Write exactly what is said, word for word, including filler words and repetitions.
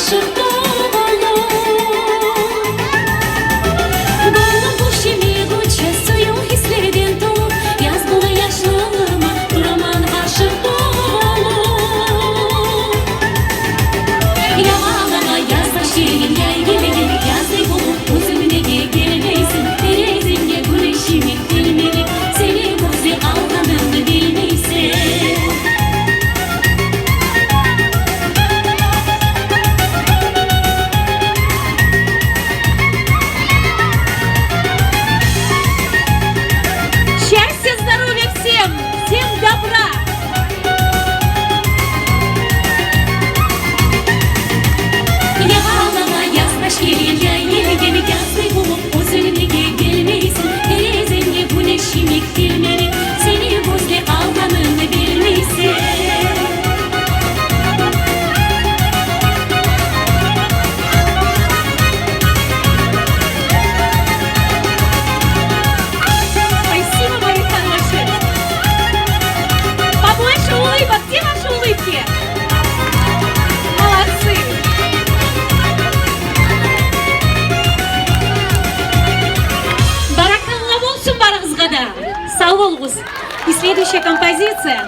Гьашыкъ тувулуп, гёнгюм гюч йимик уча, сююв гьислерден толуп, яз бола яшлыгъыма, тураман гьашыкъ тувулуп. Ягъалама, яз баш гелген, яй гелген, яздай болуп, оьзюнг неге гелмейсен, терезенге гюнеш йимик тилмирип, сени гёзлей къалгъанынгны билмейсен. Счастья, здоровья всем! Всем добра! Ягъалама, яз баш гелген, яй гелген, яздай болуп, оьзюнг неге гелмейсен, терезенге гюнеш йимик тилмирип, сени гёзлей къалгъанынгны билмейсен. Спасибо, мои хорошие. Побольше улыбок. Где ваши улыбки? Молодцы. Баракалла болсун барыгъызгъа да. Сав болугъуз. И следующая композиция.